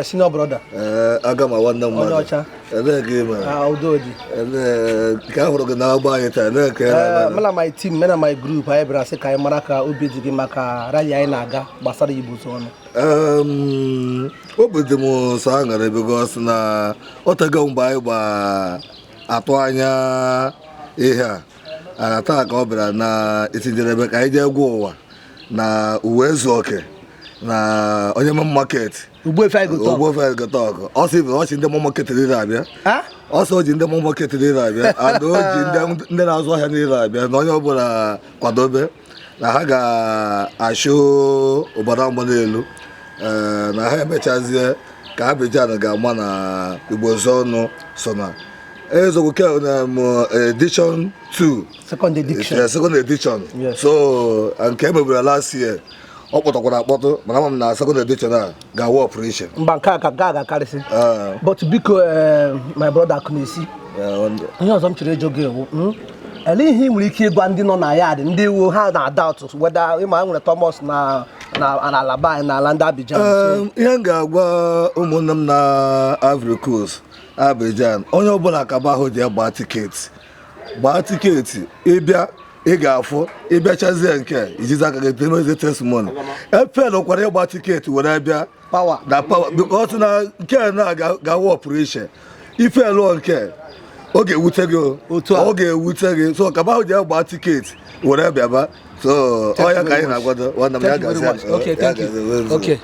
Senior brother. Ee, aga ma nwanne mmadụ. Onye ọcha. Ebee ka ị mere? Ah, udo dị. Ebee ka a hụrụ gị n'agba anyị taa, ebee ka ị na-eme? Mụ na my team, mụ na my group, anyị bịara sị ka anyị mara ka obi dị gị maka rally anyị na-aga gbasara Igbo Zuo Ọnụ. Obi dị m sọ aṅụrị because na o tego mgbe anyị gba atụ anya ihe a ana taa ka ọ bịara na isi njedebe ka anyị jee gwa ụwa na uwe ezu oke na onye main market. Ogbuefi I go talk. Ogbuefi I go talk. Ọ sị ọ sị ndị main market niile abịa. Ha? Ọ sị o ji ndị main market niile abịa and o ji ndị na-azụ ahịa niile abịa, na onye ọbụla kwadobe na ha ga-achụ ụbara mgba n'elu. Ee, na ha emechazie ka Abidjan ga-ama na Igbo Zuo Ọnụ so na eziokwu ke na m edition 2. Second edition. Yeah, second edition. Yes. So nke emebere last year ọ kpọtakwara akpọtụ, mana ama m na second edition a ga-awa operation. Mba, nke a ka nke a ga-akarịsị. Ah. But biko, my brother Akunesi, ihe ọzọ m chere ịjụ gị ewu, elee ihe ị nwere ike ịgwa ndị nọ na yard, ndị iwu ha na doubt whether ịma nwere Thomas na alaba anyị n'ala ndị Abidjan? Ihe m ga-agwa ụmụnne m na Ivory Coast, Abidjan, onye ọbụla kaba ahụ ji gbaa ticket, gbaa ticket ịbịa, ị ga-afụ ịbịachazie nke ijizi aka gị temezie testimony efel kwara ịgba ticket were bịa. Power. Na power, because na nke a na ga-awa operation ife lụọ nke ọ ga-ewute gị o. Otu a. Ọ ga-ewute gị, so kaba ahụ ji gbaa ticket were bịaba. So ọ ya ka anyị na-akwado, nwanne m ya. Thank you very much. Gazie. Okay, thank you. Okay.